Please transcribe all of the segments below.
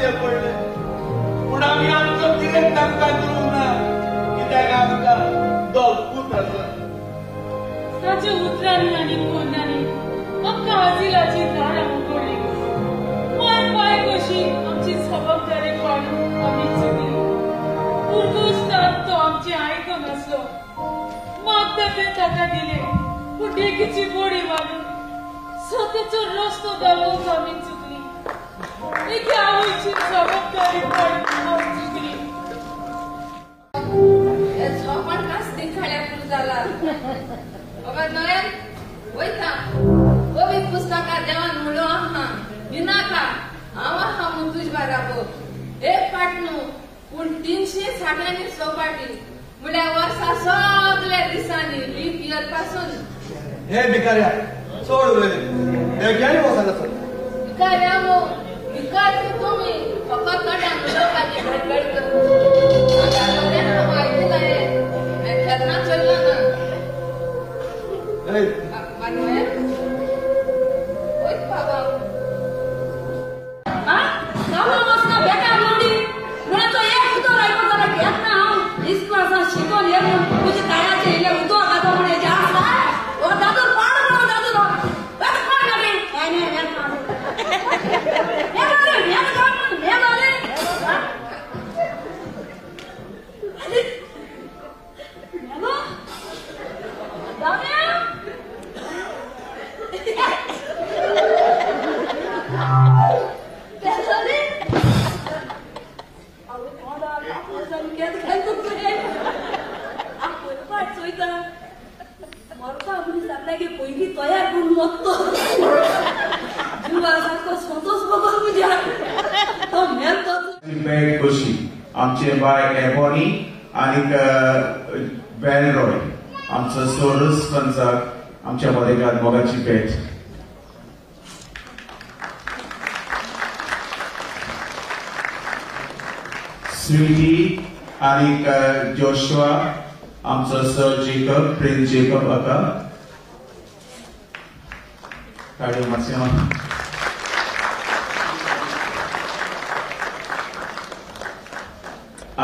करचें पडलें. पूण आमी आमचो कितें तांकां दिवंक ना, कित्याक आमकां दोग पूत आसा. ताच्या उतरांनी आनी कोणांनी आमकां आजिलाची दारां उगडली. माय पाय कशी आमची जबाबदारी पाडून आमी चुकली. पुर्तुस्तान तो आमचें आयकनासलो. मागता तें ताका दिलें, पूण देखीची बोडी मारून सत्याचो रस्तो दाखोवंक आमी चुकली. एके आवयची जबाबदारी पाडून आमी चुकली. झोपण कास्तीन खाल्या पुरो जाला. बाबा नोएल वयता पवित्र पुस्तकां देवान म्हणलो आहा भिनाका, हांव आहा म्हूण तुज बाराबर. एक फाट न्हू पूण 360 स फाटी, म्हणल्यार वर्सा सगल्या दिसांनी लीप इयर पासून. हे भिकाऱ्या चड उलयलें, बेग्यानी वचना चड. भिकाऱ्या मो भिकारी तुमी फकत थोड्यांक उलोवपाची गडबड करता. हांव आयकलां हें, हांवें केन्ना चल्लां ना. वयत बाबा बेकार लोडी म्हणून एक उतर आयकून जाल्यार घेत ना हांव. इस्कूल आसा शिकोन हे म्हूण तुज्या ताळ्याचें इल्लें उदक खाता म्हूण हेजें आसा हो दादूर पाड म्हणून दादूर कोण लागली. पयलीं तयार करून वचतो जिवा सारको संतोष बगर म्हज्या तो मेलतो. भेट कशी आमचे बाय एबॉनी आनीक बेलरॉय आमचो सोरस कंसाक आमच्या मदेकात मोगाची भेट. स्वीटी आनीक जोशुआ आमचो सर जेकब प्रिन्स जेकब हाका ताळयो मातशें.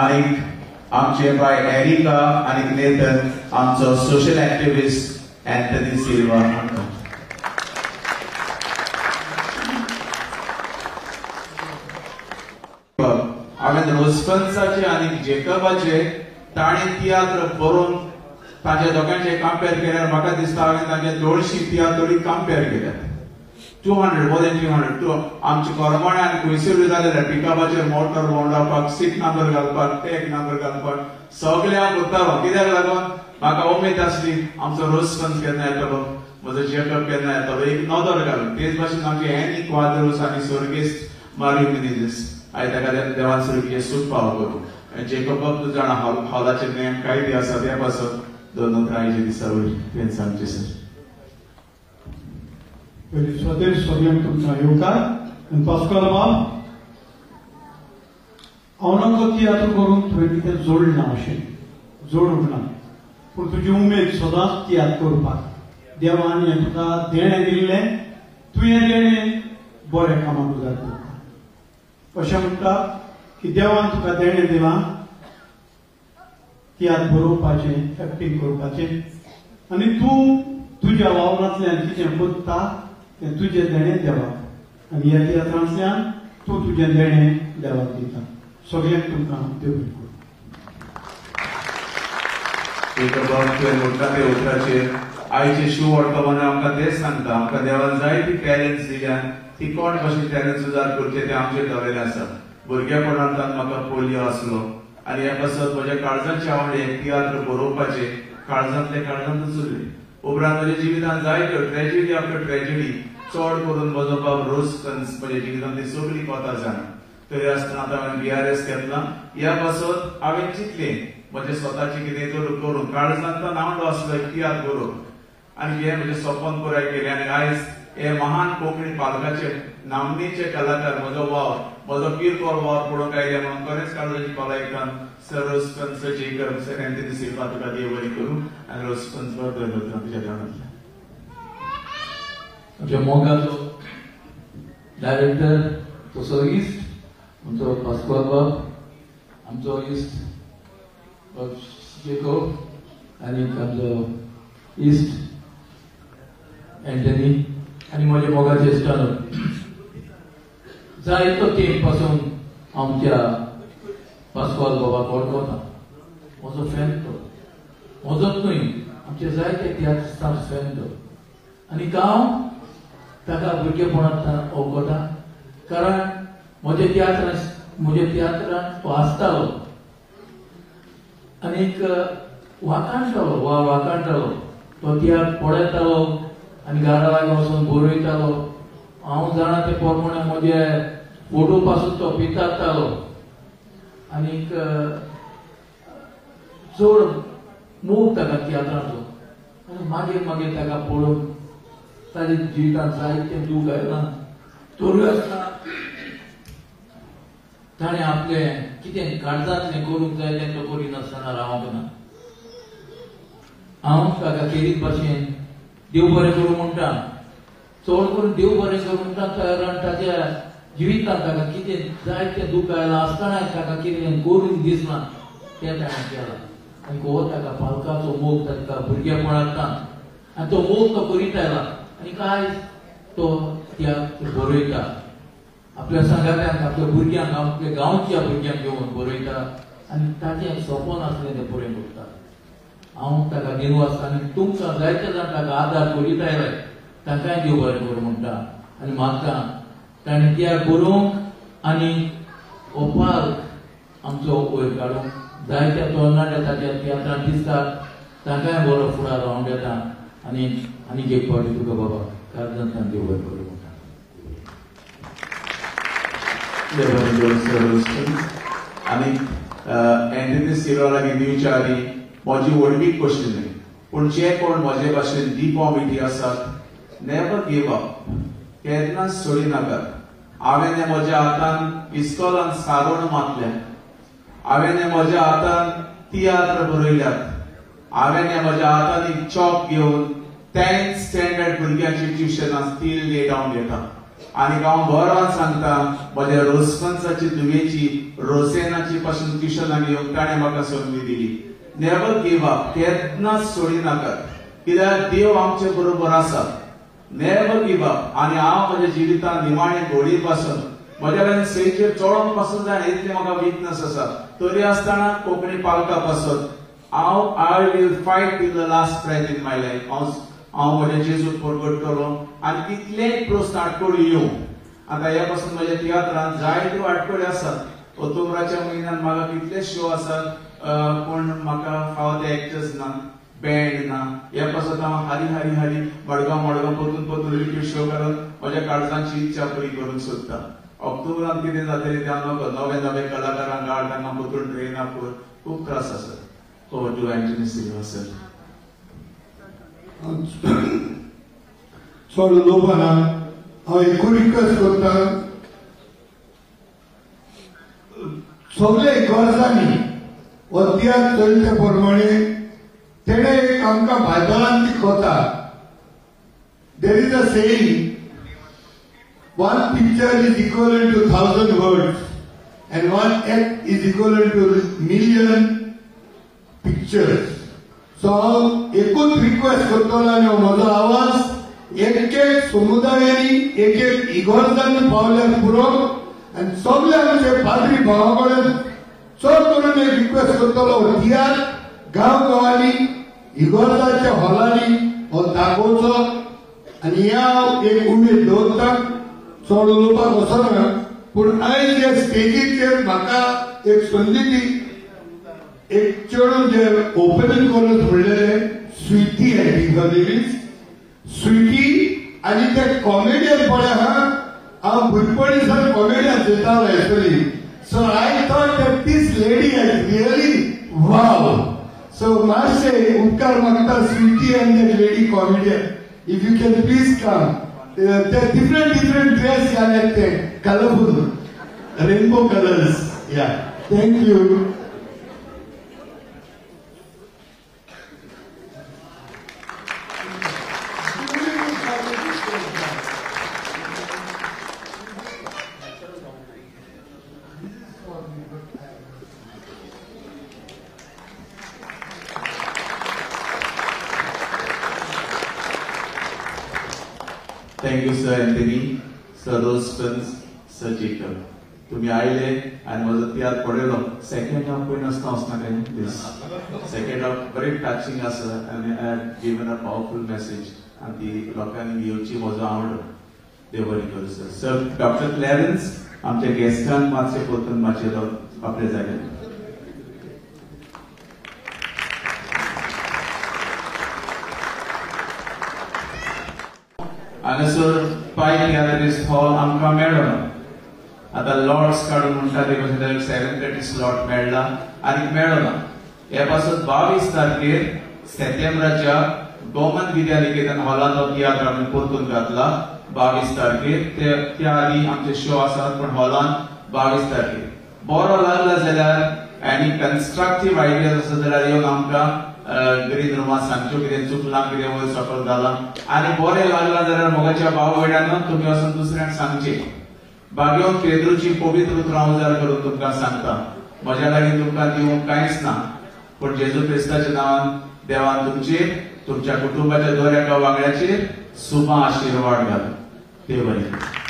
आनीक आमचे बाय एरिका आनीक नेथन आमचो सोशल एक्टिविस्ट अँथनी सिल्वा हांकां. हांवें रोजफन्साचे आनी जेकबाचे ताणें तियात्र बरोवन तांच्या दोगांचे कंपेर केल्यार म्हाका दिसता हांवें तांचे 200 तियात्र कंपेर केल्यात. 200 मोर देन 200. आमचे कोरमाणे आनी खुंयसरूय जालेले पिकअपाचेर मोटर भोंवडावपाक, सीट नंबर घालपाक, टॅग नंबर घालपाक सगळें हांव करतालो. कित्याक लागून म्हाका उमेद आसली आमचो रोजफन्स केन्ना येतलो, म्हजो जेकब केन्ना येतलो, एक नदर घालून. तेच भाशेन आमचे एनी क्वाद्रोस आनी स्वर्गेस्त मारियो मिनेझीस आयज ताका देवान सुरगीचें सूख पाव करूं. जेकब तूं जाणा हॉलाचे नेम कायदे आसा त्या पासून दोन उतरां आयच्या दिसा वयर तुवें सांगचें सर. पयलीं स्वदेश सगळ्यांक तुमकां येवकार. आनी पास्काल बाब, हांव नकळो तियात्र करूंक तुवें कितें जोडना, अशें जोडूंक ना, पूण तुजी उमेद सदांच तियात्र करपाक. देवान हें तुका देणें दिल्लें, तुवें देणें बऱ्या कामाक उजार करता. अशें म्हणटा की देवान तुका देणें दिलां तियात्र बरोवपाचें, एक्टींग करपाचें, आनी तूं तुज्या वावरांतल्यान कितें करता तें तुजें देणें देवाक, आनी ह्या तियात्रांतल्यान तूं तुजें देणें देवाक दिता. सगळ्यांक तुमकां देव बरें करूं. तुवें म्हणटा ते उतराचेर आयचे शू वर्तमानान आमकां तेच सांगता. आमकां देवान जायती टॅलंट्स दिल्यान ती कोण कशी टॅलंट्स उजार करचे तें आमचेर दवरिल्लें आसा. भुरगेपणांतल्यान म्हाका पोलियो आसलो आनी ह्या पासत म्हज्या काळजाचे आवडे तियात्र बरोवपाचे काळजांतले काळजांतूच उरले. उपरांत म्हज्या जिवितांत जायत्यो ट्रेजिडी आफ्टर ट्रेजिडी, चड करून म्हजो बाब रोजफन्स म्हज्या जिवितांत ती सगळी कोता जाणा. तरी आसतना आतां हांवें BRS घेतला. ह्या पासत हांवें चिंतलें म्हजें स्वताचें कितें तर करूं. काळजांतल्यान आवडो आसलो एक तियात्र बरोवंक आनी हें म्हजें सपन पुराय केलें. आनी आयज हे महान कोंकणी पालकाचे नामनेचे कलाकार म्हजो वावर, म्हजो किरकोळ वावर पळोवंक आयले म्हणून खरेंच काळजाची पालयतान sir Rosefons Jacob, sir Anthony Silva तुका देव बरी करूं. आनी रोजफन्स बरो तुज्या तोंडांतल्यान. आमच्या मोगाचो डायरेक्टर तसो इश्ट आमचो पास्कोआल बाब, आमचो इश्ट बाब जेकोब आनी आमचो इश्ट एंटनी आनी म्हजे मोगाचे इश्टानो, जायतो तेंप पासून आमच्या पास्कोआल बाबाक वळखता. म्हजो फॅन तो, म्हजोच न्हय, आमचे जायते तियात्रिस्तांक फॅन तो. आनी हांव ताका भुरगेपणांतल्यान वळखता, कारण म्हजे तियात्रांत तो आसतालो आनीक वाखाणटालो वा वाखाणटालो. तो तियात्र पळयतालो आनी घरा लागीं वचून बरयतालो. हांव जाणा ते प्रमाणे म्हजे फोटो पासून तो पितारतालो आनीक चड मोग ताका तियात्राचो. आनी मागीर मागीर ताका पळोवन ताच्या जिवितांत जायतें दूख आयलां, तरूय आसतना ताणें आपलें कितें काळजांतलें करूंक जाय तें तो करिनासतना रावंक ना. हांव ताका खेरीत भाशेन देव बरें करूं म्हणटा, चड करून देव बरें करूं म्हणटा, कारण ताच्या जिवितांत ताका कितें जायतें दूख आयलां आसतनाय ताका कितें करूंक दिसना तें ताणें केलां. आनी हो ताका पालकाचो मोग ताका भुरगेपणांतल्यान, आनी तो मोग तो करीत आयला. आनी काय तो तियात्र बरयता, आपल्या सांगात्यांक, आपल्या भुरग्यांक, आपल्या गांवच्या भुरग्यांक घेवन बरयता आनी ताचें सपन आसलें तें पुरें करता. हांव ताका दिनवास आनी तुमकां जायते जाण ताका आदार करीत आयले, तांकांय देव बरें करूं म्हणटा आनी मागता ताणें तियात्र बरोवंक आनी हो पार्क आमचो वयर काडूंक. जायत्या तरणाटे ताच्या तियात्रांत दिसतात, तांकांय बरो फुडार रावंक येता. आनी आनीक एक फावटी तुका बाबा काळजांतल्यान देव बरें करूं म्हणटा. आनी एंटनी सिल्वा लागीं दिवच्या आदीं म्हजी व्हडवीक कशी न्हय, पूण जे कोण म्हजे भाशेन डिफॉर्मिटी आसात, नेवर गिव अप, केन्नाच सोडी नाकात. हांवें म्हज्या हातान इस्कॉलान सारोण मातल्या, हांवें म्हज्या हातान तियात्र बरयल्यात, हांवें म्हज्या हातान एक चॉक घेवन 10th standard भुरग्यांची ट्युशनां स्टील ले डावन घेता. आनी हांव बरोवन सांगता, म्हज्या रोसफन्साची दुयेची रोसेनाची पासून ट्युशनां घेवंक ताणें म्हाका संदी दिली. नेवर गिव अप, केन्नाच सोडी नाकात, कित्याक देव आमचे बरोबर आसा. Never give up. आनी हांव म्हज्या जिवितांत निमाणे घोडी पासून म्हज्या कडेन स्टेजीर चडोवंक पासून जायना इतली म्हाका विकनस आसा, तरी आसतना कोंकणी पालका पासून हांव I will fight till the last breath in my life. हांव म्हज्या जेजूक परगटतलो आनी कितलेय प्रस्न आटकोळी येवं. आतां ह्या पासून म्हज्या तियात्रांत जायत्यो आटकोळी आसात. ऑक्टोबराच्या म्हयन्यान म्हाका कितले शो आसात, पूण म्हाका फावो ते एक्टर्स ना, बँड ना. ह्या पासत हांव हारी हारी हारी मडगांव मडगांव परतून परतून रिपीट शो करून म्हज्या काळजांची इच्छा पुरी करूंक सोदता. ऑक्टोबरांत कितें जातलें तें हांव नको, नवे नवे कलाकारांक हाड, तांकां परतून ट्रेन अप कर, खूब त्रास आसात. Over to Antony Silva sir. चड उलोवपाना हांव एकूय रिक्वेस्ट करता, सगळे गरजांनी हो तियात्र चलचे प्रमाणे तेणे एक आमकां बायबलान ती कथा, there is a saying, one picture is equal to 1000 words and one act is equal to million pictures. So हांव एकूच रिक्वेस्ट करतलो आनी म्हजो आवाज एक एक समुदायांनी, एक एक इगोर्जांनी पावल्यार पुरो. आनी सगळे आमचे पाद्री भावा कडेन चड करून एक रिक्वेस्ट करतलो, तियात्र गांव गांवांनी इगोर्जाच्या हॉलांनी हो दाखोवचो. आनी ह्या हांव एक उमेद दवरता, चड उलोवपाक वचना, पूण आयज हे स्टेजीचेर म्हाका एक संदी दी, एक चेडूं जे ओपनींग करून म्हणलेलें स्विटी आहे, स्विटी आनी ते कॉमेडियन पळय आहा, हांव भुरगेपणी सावन comedian चेतालो actually. So I thought that this lady has really wow. So मातशे उपकार मागता Sweety and that lady comedian, if you can please come. ते डिफरंट डिफरंट ड्रेस घाल्यात ते colourful rainbow colours. Yeah thank you. good time. Thank you sir Anthony, sir Roston, sir Jacob. तुम्ही आयले आनी म्हजो तियात्र पळयलो. सेकंड हाफ पळय नासतना वचना काय दीस. सेकंड हाफ बरी टचिंग आसा आनी I have given a powerful message आनी ती लोकांनी घेवची म्हजो आवड. देव बरें करूं सर. सर डॉक्टर क्लॅरन्स आमच्या गेस्टांक मातशें परतून मातशें आपल्या जाग्यार. हांगासर पाय तियात्रिस्ट हॉल आमकां मेळना. आतां लॉट्स काडून म्हणटा ते भशेन 7:30 स्लॉट मेळ्ळा आनी मेळना. हे पासत 22 तारखेर सेप्टेंबराच्या गोमंत विद्या निकेतन हॉलांत हो तियात्र आमी परतून घातला 22 तारखेर. त्या आदी आमचे शो आसात पण हॉलांत 22 तारखेर. बरो लागला जाल्यार आनी कन्स्ट्रक्टीव आयडियाज आसा जाल्यार येवन आमकां ग्रीन रुमांत सांगच्यो कितें चुकलां, कितें वयर सकयल जालां. आनी बरें लागलां जाल्यार मोगाच्या भाव भयणांनो तुमी वचून दुसऱ्यांक सांगचें. बागेवन पेद्रूची पवित्र उतरां उजार करून तुमकां सांगता, म्हज्या लागीं तुमकां दिवंक कांयच ना, पूण जेजू क्रिस्ताच्या नांवान देवान तुमचेर, तुमच्या कुटुंबाच्या दोऱ्या वांगड्याचेर सुमा आशिर्वाद घालूं. देव बरें.